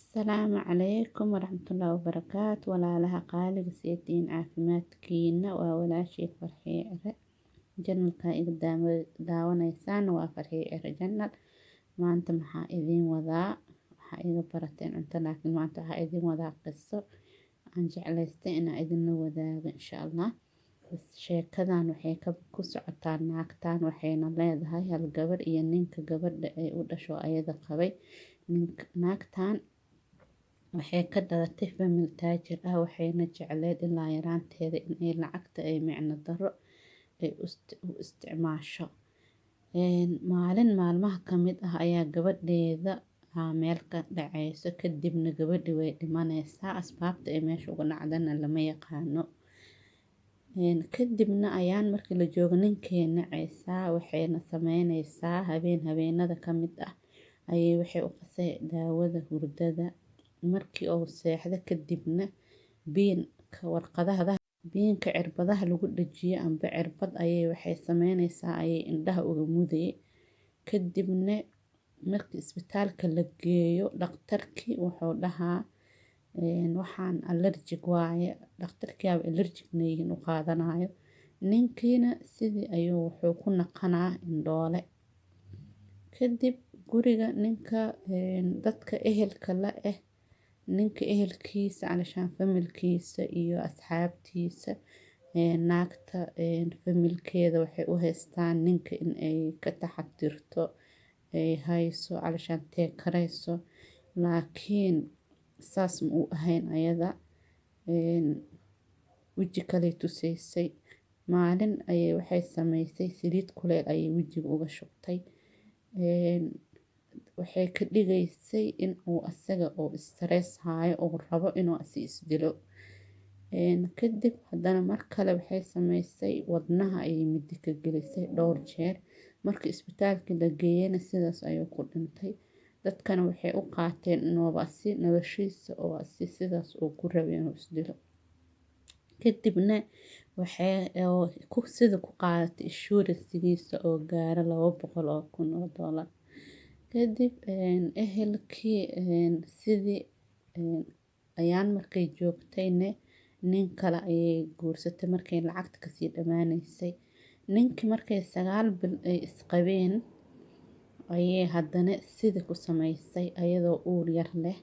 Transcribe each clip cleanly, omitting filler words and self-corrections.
Asalaamu calaykum waraxmatullaahi wabarakaatu. Walaalaha qaaliga, seetihiin? Caafimaadkiina? Waa walaashay Farxiye Cire. Channelka iga daawanaysaan waa Farxiye Cire Channel. Maanta maxaa idiin wadaa? Waxaa iga barateen cunto, laakiin maanta waxaa idiin wadaa qiso aan jeclaystay inaan idinla wadaago, insha Allah. Sheekadan waxay ku socotaa naagtan, waxayna leedahay hal gabar iyo ninka gabadha ay u dhasho ayada qabay. Naagtan waxay ka dhalatay family taajir ah, waxayna jecleed ilaa yaraanteeda inay lacagta ay micno daro ay u isticmaasho. Maalin maalmaha ka mid ah ayaa gabadheeda meel ka dhaceyso, kadibna gabadhi way dhimaneysaa. Asbaabta ay meesha uga dhacdana lama yaqaano. Kadibna ayaan markii la joogo ninkay naceysaa, waxayna sameyneysaa, habeen habeenada ka mid ah ayay waxay u qasay daawada hurdada. Markii uu seexdo kadibna biinka warqadaha, biinka cirbadaha lagu dhajiyo amba cirbad ayay waxay sameyneysaa, ayay indhaha uga mudayay. Kadibna markii isbitaalka la geeyo, dhakhtarkii wuxuu dhahaa, "Waxaan allergic waaye." Dhakhtarkii allergic yihiin u qaadanayo. Ninkiina sidii ayuu wuxuu ku naqanaa indhoole. Kadib guriga ninka, dadka ehelka la ah ninka, ehelkiisa calashaan familkiisa iyo asxaabtiisa, naagta familkeeda waxay u haystaan ninka in ay ka taxadirto, ay hayso, calashaan teekareyso, laakiin saas ma u ahayn. Ayada weji kaley tusaysay. Maalin ayay waxay sameysay, saliid kuleel ayay wejiga uga shubtay. Waxay ka dhigaysay in uu asaga oo stress haayo, uu rabo inuu asi isdilo. Kadib haddana mar kale waxay sameysay, wadnaha ayay mindi ka gelisay dhowr jeer. Markii isbitaalka la geeyana, sidaas ayuu ku dhintay. Dadkana waxay u qaateen inuuba asi noloshiisa oo asi sidaas uu ku rabay inuu isdilo. Kadibna waxay sida ku qaadatay insurancegiisa oo gaara $200,000. Kadib ehelkii sidii ayaan markay joogtayne, nin kale ayay guursatay markay lacagta kasii dhamaaneysay. Ninkii markay 9 bil ay isqabeen ayay haddana sidii ku sameysay, ayadoo uur yar leh.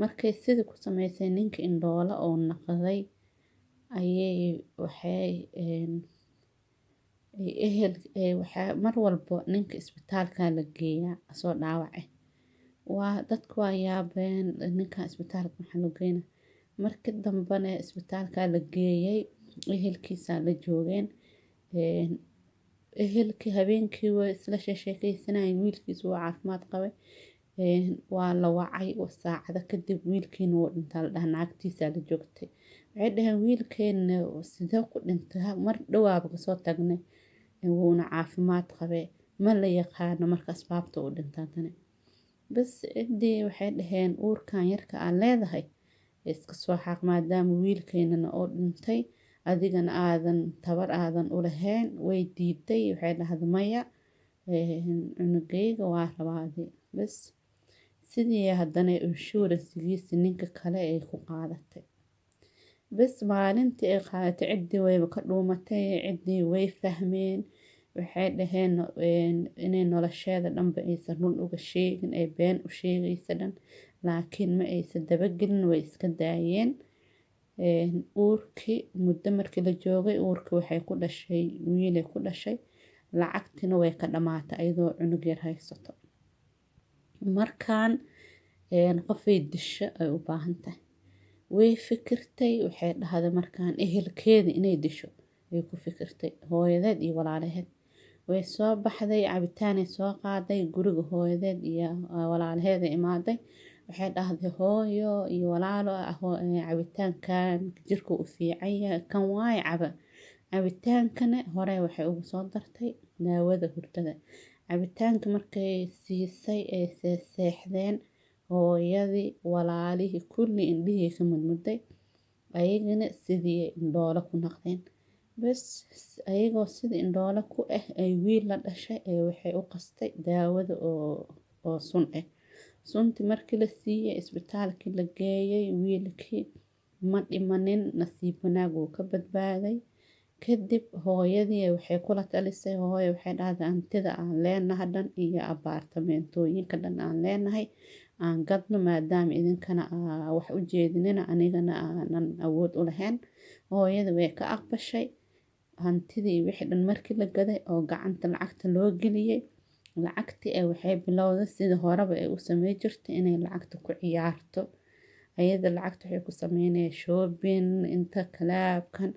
Markay sidii ku sameysay, ninkii indhoola oo noqday, ayay waxay ehel waxaa mar walbo ninka isbitaalka la geeyaa asoo dhaawac ah. Waa dadku waa yaabeen, ninkan isbitaalka maxaa loo geynaa? Markii dambena isbitaalka la geeyay, ehelkiisa la joogeen. Ehelkii habeenkii way isla sheekeysanayeen, wiilkiisa waa caafimaad qabay. Waa la wacay saacado kadib, wiilkiina wuu dhintaa la dhahay. Naagtiisa la joogtay. Waxay dhaheen, "Wiilkeena sidee ku dhintay? Mar dhowaaba kasoo tagnay, wuuna caafimaad qabay." Ma la yaqaano marka asbaabta uu dhintay. Haddana bas ciddii waxay dhaheen, "Uurkan yarka aad leedahay iska soo xaaq, maadaama wiilkeenana oo dhintay, adigana aadan tabar aadan u lahayn." Way diiday. Waxay dhahday, "Maya, cunugayga waa rabaadi." Bas sidii haddana insurancegiisa ninka kale ay ku qaadatay. Bas maalintii ay qaadatay, ciddii wayba ka dhuumatay. Ciddii way fahmeen. Waxay dhaheen inay nolosheeda dhanba aysan run uga sheegin, ay been u sheegaysa dhan, laakiin ma aysan dabagelin, way iska daayeen. Uurkii muddo markii la joogay, uurkii waxay ku dhashay wiilay ku dhashay. Lacagtina way ka dhamaatay iyadoo cunug yar haysato. Markaan qofay disho ay u baahan tahay. Way fikirtay. Waxay dhahday, markaan ehelkeeda inay disho ay ku fikirtay, hooyadeed iyo walaalaheed. Way soo baxday, cabitaanay soo qaaday, guriga hooyadeed iyo walaalaheed ay imaaday. Waxay dhahday, "Hooyo iyo walaalo, cabitaankan jirka u fiican yahay, kan waaye, caba." Cabitaankana hore waxay ugu soo dartay daawada hurdada. Cabitaanka markay siisay, ay seexdeen, hooyadii, walaalihii, kulli indhihii ka mudmuday, ayagana sidii indhoolo ku noqdeen. Bas ayagoo sidii indhoolo ku ah ay wiil la dhashay ee waxay u qastay daawada oo sun ah. Sunti markii la siiyey, isbitaalkii la geeyay, wiilkii ma dhimanin, nasiib wanaag wuu ka badbaaday. Kadib hooyadii waxay kula talisay, hooyo waxay dhahday, hantida aan leenahay dhan iyo abaartameentooyinka dhan aan leenahay aan gadno, maadaama idinkana wax u jeedinina, anigana aanan awood u lahayn. Hooyada way ka aqbashay. Hantidii wixii dhan markii la gaday oo gacanta lacagta loo geliyey, lacagtii ee waxay bilowday sida horeba ay u samey jirtay, inay lacagta ku ciyaarto. Ayada lacagta waxay ku sameynaya shopping, inta clubkan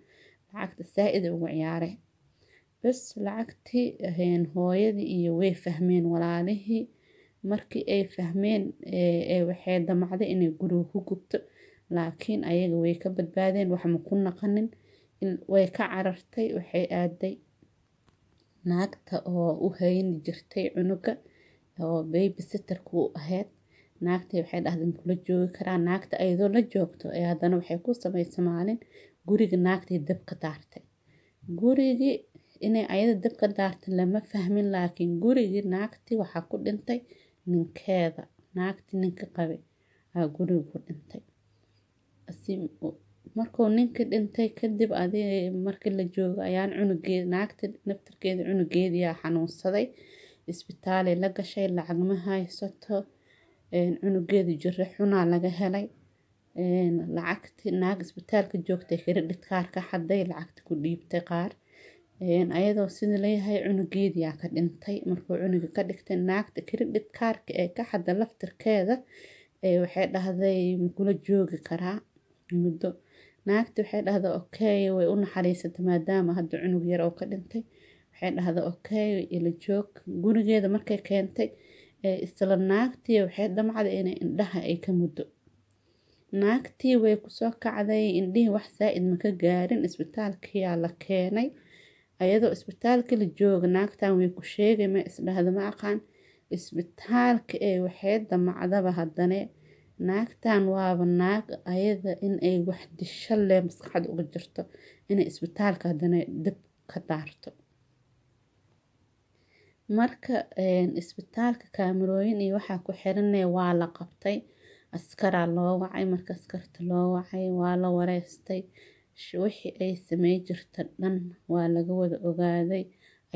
lacagta saa-id ugu ciyaaray. Bas, lacagtii hooyadii iyo way fahmeen walaalihii. Markii ay fahmeen, waxay damacday inay guriga ku gubto, laakiin ayaga way ka badbaadeen, wax ma ku naqanin. Way ka carartay, waxay aaday naagta oo u hayni jirtay cunuga oo babysitterku u ahayd. Naagtii waxay dhahday, "Makula joogi karaa?" Naagta ayadoo la joogto ee haddana waxay ku samaysay, maalin guriga naagtii dab ka daartay. Gurigii inay ayada dab ka daartay lama fahmin, laakiin gurigii naagtii waxaa ku dhintay ninkeeda. Naagtii ninka qabay aa guriga ku dhintay. Markuu ninka dhintay kadib, adi markii la joogo ayaan, cunugeeda, naagta naftirkeeda cunugeediyaa xanuunsaday, isbitaalay la gashay, lacag ma haysato. Cunugeeda jiro xunaa laga helay. Lacagti naag isbitaalka joogtay credit card ka xaday, lacagta ku dhiibtay qaar. Ayadoo sida leeyahay, cunugeediyaa ka dhintay. Markuu cunuga ka dhigtay, naagta credit cardka ee ka xada laftirkeeda waxay dhahday, "Makula joogi karaa muddo?" Naagti waxay dhahday, "Okay." Way u naxariisatay maadaama hadda cunug yar oo ka dhintay. Waxay dhahday, "Okay, ila joog." Gurigeeda markay keentay, isla naagtii waxay damcday inay indhaha ay ka muddo. Naagtii way kusoo kacday, indhihii wax saa-id ma ka gaarin, isbitaalkiyaa la keenay. Ayadoo isbitaalka la jooga, naagtan way ku sheegay, ma isdhahda, ma aqaan. Isbitaalka ee waxay damacdaba haddane, naagtan waaba naag ayada in ay wax disho leh maskaxda uga jirto, inay isbitaalka haddana dab ka daarto. Marka isbitaalka kaamirooyin iyo waxaa ku xiranay, waa la qabtay, askaraa loo wacay. Marka askarta loo wacay, waa la wareystay, wixii ay samey jirta dhan waa laga wada ogaaday.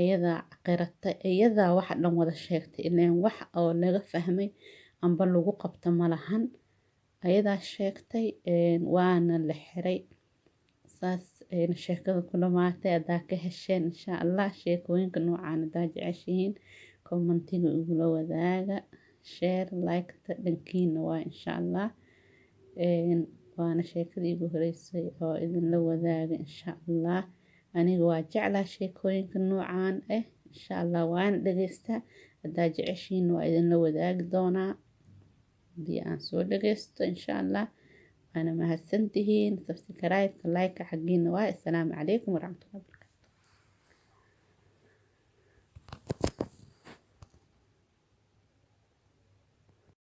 Ayadaa qiratay, iyadaa waxa dhan wada sheegtay, ileen wax oo laga fahmay amba lagu qabto malahan. Ayadaa sheegtay, waana la xiray. Saas ayna sheekada ku dhamaatay. Haddaa ka hesheen, insha Allah, sheekooyinka noocaan haddaa jeceshihiin, commentiga igula wadaaga, share, like-ta dhankiina waa, insha Allah. Waana sheekadii igu horeysay oo idinla wadaaga, insha Allah. Aniga waa jeclaa sheekooyinka noocaan ah, insha Allah, waana dhageystaa. Haddaa jeceshihiin, waa idinla wadaagi doonaa haddii aan soo dhageysto, insha Allah. Waana mahadsantihiin. Subscribe-ka, like-ka xaggiina waa. Assalaamu calaykum waraxmatullahi wabarakatu.